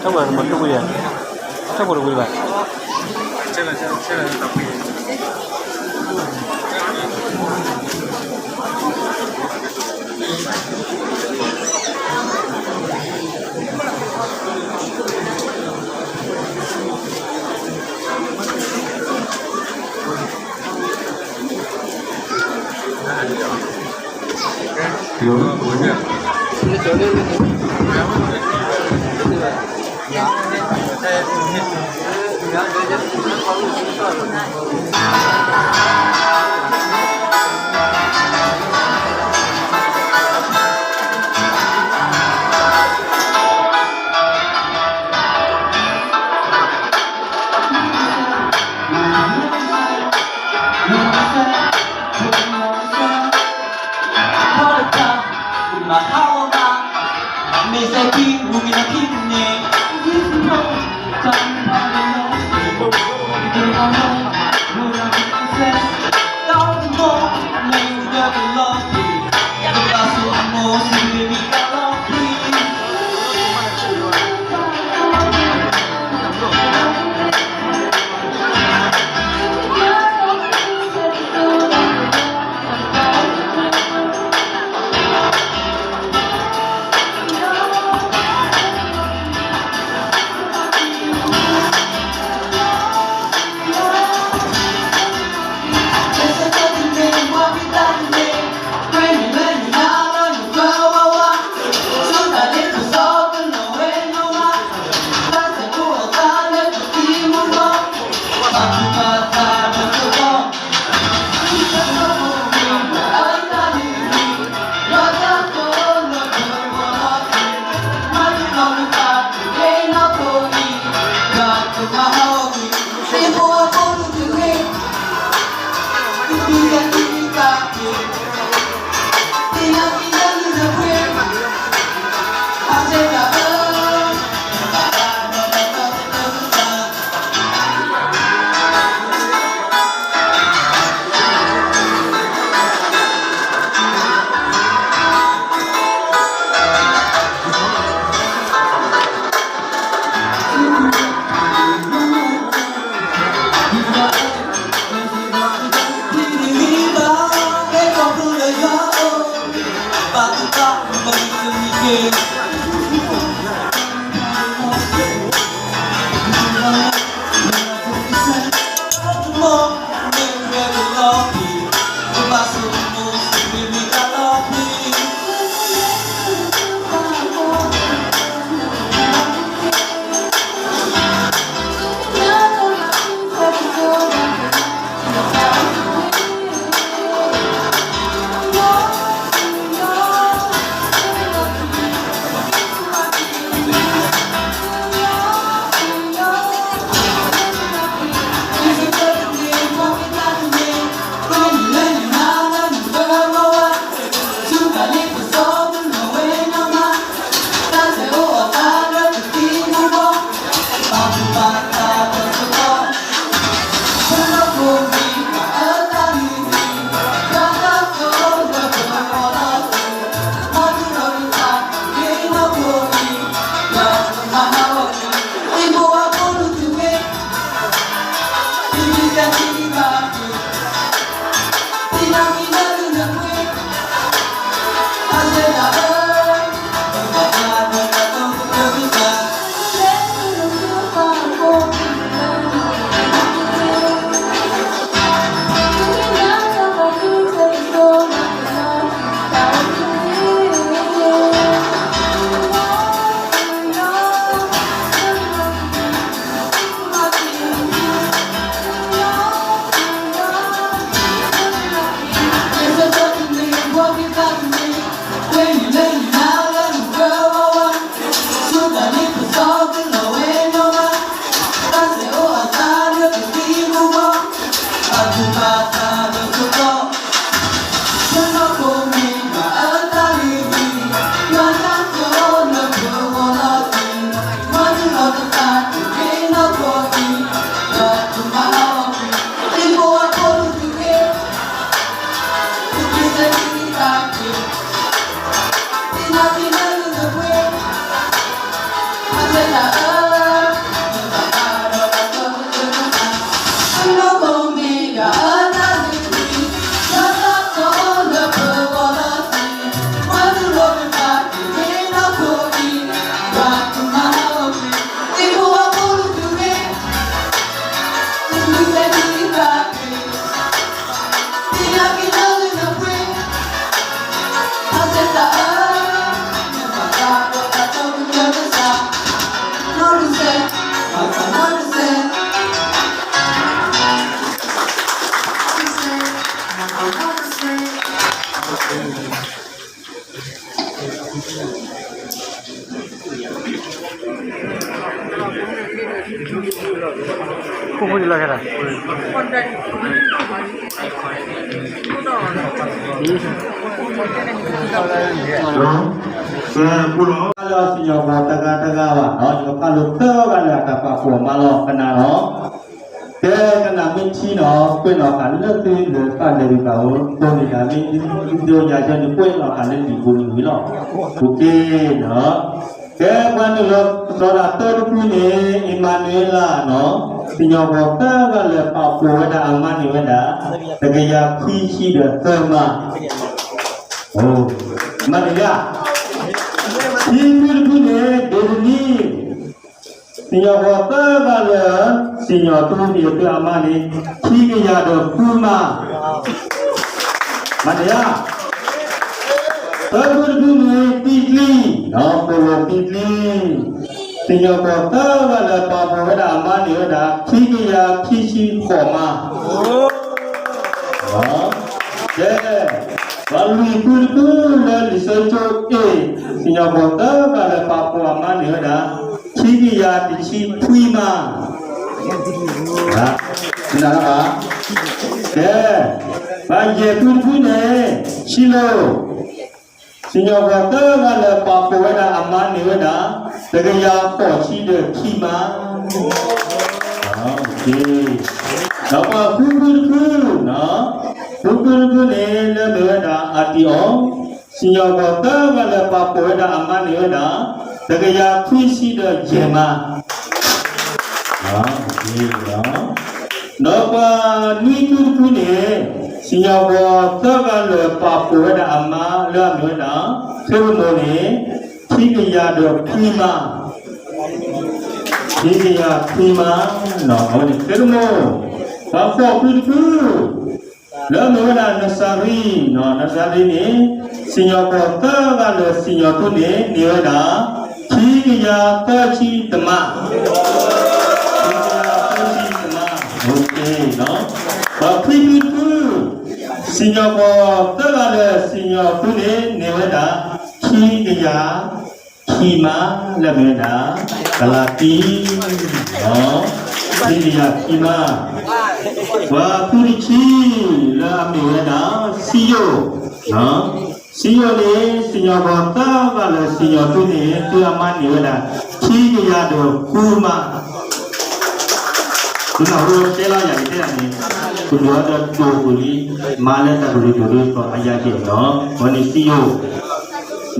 မၤတူၢ်ကွံာ်ယၤ, ဆၢဖိတဝံၤဘၣ်. ကဲ ပူလီၤလၢစံၣ်ညီၣ်ကွီၢ်တဂၤတဂၤဘၣ်, ယကဖးလိာ်သၢဂၤလၢအတၢ်ပာ်ဖှိၣ်အမါလီၤ ကနၣ်လီၤ. ကဲ ကနၣ်မ့ၢ်ထံနီၤ ကွဲးနီၣ်ဃာ်လၢသုလၢာ်သးလၢာ်ဂံၢ်ဘါအိၣ် တိၢ်န့ၢ်တၢ်မ့ၢ်ဒိညါကဲန့ၣ် ကွဲးနီၣ်ဃာ်လၢလံာ်ပူၤန့ၣ်ဝံၤလီၤ. အိၣ်က့နီၤ. ကဲ ပှၤနုာ်လီၤကဒီးတၢ်တဖုန့ၣ် အ့မၤနူၤအ့လးနီၤ, စံၣ်ညီၣ်ကွီၢ်သၢဂၤလၢာ်ပာ်ဖှိၣ်ဝဲဒၣ်အမါန့ၢ်ဝဲဒၣ် တကယၤခွံဆံဒီးသၢမါ မၤတဂၤ, ခံဖုတဖုန့ၣ် ဒိးတနံၤ, စံၣ်ညီၣ်ကွီၢ်သၢဂၤလၢာ် စံၣ်ညီၣ်သူန့ၢ်ဝဲအမါန့ၣ် ခံကယၤဒီးဃုမါ, မၤတဂၤ, သၢဖုတဖုန့ၣ် သံကျံ, ဒီးဖိလီၤသံကျံ, စံၣ်ညီၣ်ကွီၢ်သၢဂၤလၢာ်ပာ်ဖှိၣ်ဝဲဒၣ်အမါန့ၢ်ဝဲဒၣ် ခံကယၤခံဆံဃိးမါ ကဲ, ပှၤလွံၢ်ဖုတဖုလၢလံာ်စီဆှံကၠိအ့ၣ်, စံၣ်ညီၣ်ကွီၢ်သၢဂၤလၢာ်ပာ်ဖှိၣ်အမါန့ၢ်ဝဲဒၣ် ခံကယၤတဆံခွံမါ, ကဲ, ပှၤယဲၢ်ဖုတဖုန့ၣ် ဆံလိၤ စံၣ်ညီၣ်ကွီၢ်သၢဂၤလၢာ်ပာ်ဖှိၣ်ဝဲဒၣ်အမါန့ၢ်ဝဲဒၣ် တကယၤဃိးဆံဒီးခံမါ, ဒီးပှၤဃုဖုတဖု, ဃုဖုတဖုန့ၣ် လၢမ့ၢ်ဝဲဒၣ်အတံၢ်အီၣ်, စံၣ်ညီၣ်ကွီၢ်သၢဂၤလၢာ်ပာ်ဖှိၣ်ဝဲဒၣ်အမါန့ၢ်ဝဲဒၣ် တကယၤခွံဆံဒီးယဲၢ်မါ ဒီးပှၤနွံဖုတဖုန့ၣ် စံၣ်ညီၣ်ကွီၢ်သၢဂၤလၢာ်ပာ်ဖှိၣ်ဝဲဒၣ်အမါလၢအမ့ၢ်ဝဲဒၣ် ဃ့ကမိၣ်န့ၣ် ခံကယၤဒီးခွံမါ, ခံကယၤခွံမါ, အဝဲန့ၣ်ဃ့ကမိၣ်, ပှၤဃိးဖုတဖု လၢအမ့ၢ်ဝဲဒၣ်နစၤရံ, နစၤရံန့ၣ် စံၣ်ညီၣ်ကွီၢ်သၢဂၤလၢာ်စံၣ်ညီၣ်သူန့ၣ် န့ၢ်ဝဲဒၣ် ခံကယၤသၢဆံတမါ, ခံကယၤသၢဆံတမါ, ပှၤခွံဖုတဖု, စံၣ်ညီၣ်ကွီၢ်သၢဂၤလၢာ်စံၣ်ညီၣ်သူန့ၣ် န့ၢ်ဝဲဒၣ် ခံကယၤ ခံမါ, လၢအမ့ၢ်ဝဲဒၣ် ကလၤတံ, ခံကယၤခံမါ, ပှၤဖုတဆံ လၢအမ့ၢ်ဝဲဒၣ် စံယိၣ်, စံယိၣ်န့ၣ် စံၣ်ညီၣ်ကွီၢ်သၢဂၤလၢာ်စံၣ်ညီၣ်သူန့ၣ် သုအမါန့ၢ်ဝဲဒၣ် ခံကယၤဒီးဃုမါ, သုနၢ်ဟူတဲလီၤယၤကတဲဒၣ်န့ၣ်, ကဒိၣ်ဒီးဒိၣ်ပူၤလံ, မါလၢတၢ်ကလုၢ်ဒိၣ်ဒိၣ်သီအယၤက့ၤနီၤ, အဝဲန့ၣ်စံယိၣ်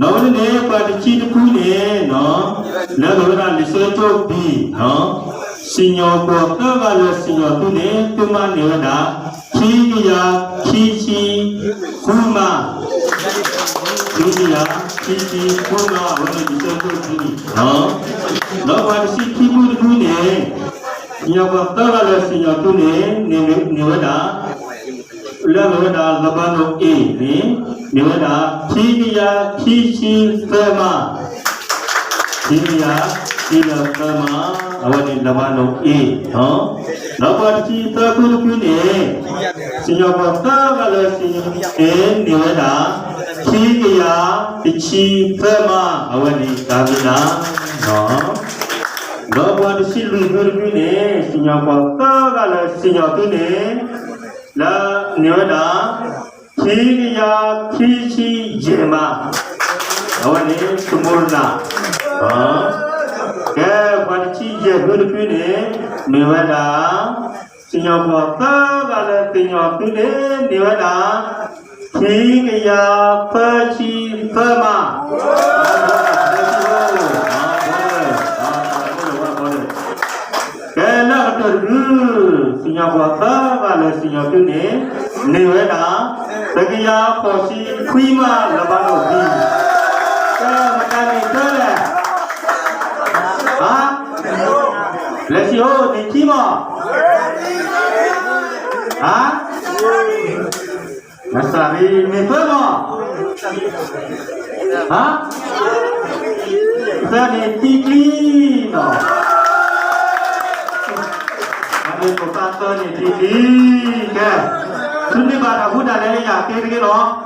ဒီးဝဲန့ၣ်န့ၣ် ပှၤတဆံတဖုန့ၣ်, လၢအမ့ၢ်ဝဲဒၣ်လံာ်စီဆှံကၠိဘံၣ်, စံၣ်ညီၣ်ကွီၢ်သၢဂၤလၢာ်စံၣ်ညီၣ်သူန့ၣ် သုမါန့ၢ်ဝဲဒၣ် ခံကယၤခံဆံဃုမါ, ခံကယၤခံဆံဃုမါ အဝဲန့ၣ်လံာ်စီဆှံကၠိဘံၣ်, ဒီးပှၤတဆံခံဖုတဖုန့ၣ်, စံၣ်ညီၣ်ကွီၢ်သၢဂၤလၢာ်စံၣ်ညီၣ်သူန့ၣ် န့ၢ်ဝဲဒၣ် လၢအမ့ၢ်ဝဲဒၣ် လဘၤနိၣ်အ့ၣ်န့ၣ် န့ၢ်ဝဲဒၣ် ခံကယၤခံဆံသၢမါ, ခံကယၤခံဆံသၢမါ, အဝဲန့ၣ် လဘၤနိၣ်အ့ၣ်, ဒီးပှၤတဆံသၢဖုတဖုန့ၣ်, စံၣ်ညီၣ်ကွီၢ်သၢဂၤလၢာ်စံၣ်ညီၣ်န့ၣ် န့ၢ်ဝဲဒၣ် ခံကယၤတဆံသၢမါ, အဝဲန့ၣ်တၢ်မ့ၢ်ဒၣ် ဒီးပှၤတဆံလွံၢ်ဖုတဖုန့ၣ် စံၣ်ညီၣ်ကွီၢ်သၢဂၤလၢာ်စံၣ်ညီၣ်သူန့ၣ် လၢန့ၢ်ဝဲဒၣ် ခံကယၤခံဆံယဲၢ်မါ, အဝဲန့ၣ် သမူရနၤ, ကဲ ပှၤတဆံယဲၢ်ဖုတဖုန့ၣ် မ့ၢ်ဝဲဒၣ် စံၣ်ညီၣ်ကွီၢ်သၢဂၤလၢာ်စံၣ်ညီၣ်သူန့ၣ် န့ၢ်ဝဲဒၣ် ခံကယၤသၢဆံသၢမါ, ကဲလၢအကတၢၢ်တဖု, စံၣ်ညီၣ်ကွီၢ်သၢဂၤလၢာ်စံၣ်ညီၣ်သူန့ၣ် န့ၢ်ဝဲဒၣ် တကယၤဃိးဆံခွံမါ လဘၤနိၣ်ဘံၣ်, ကဲမတၤန့ၢ်သၢလဲၣ်, ဟါ, လဲၤစံးအိၣ်န့ၢ်ခံမါ, ဟါ, နစၤရံန့ၢ်သၢမါ, ဟါ, သၢန့ၣ်သံကျံနီၤ ပသၢန့ၣ်ထံၣ်လံ, ကဲ, သုန့ၢ်ဘၣ်တၢ်ဃူတၢ်လဲၤလၢယၤကဲတဂ့ၤလီၤ.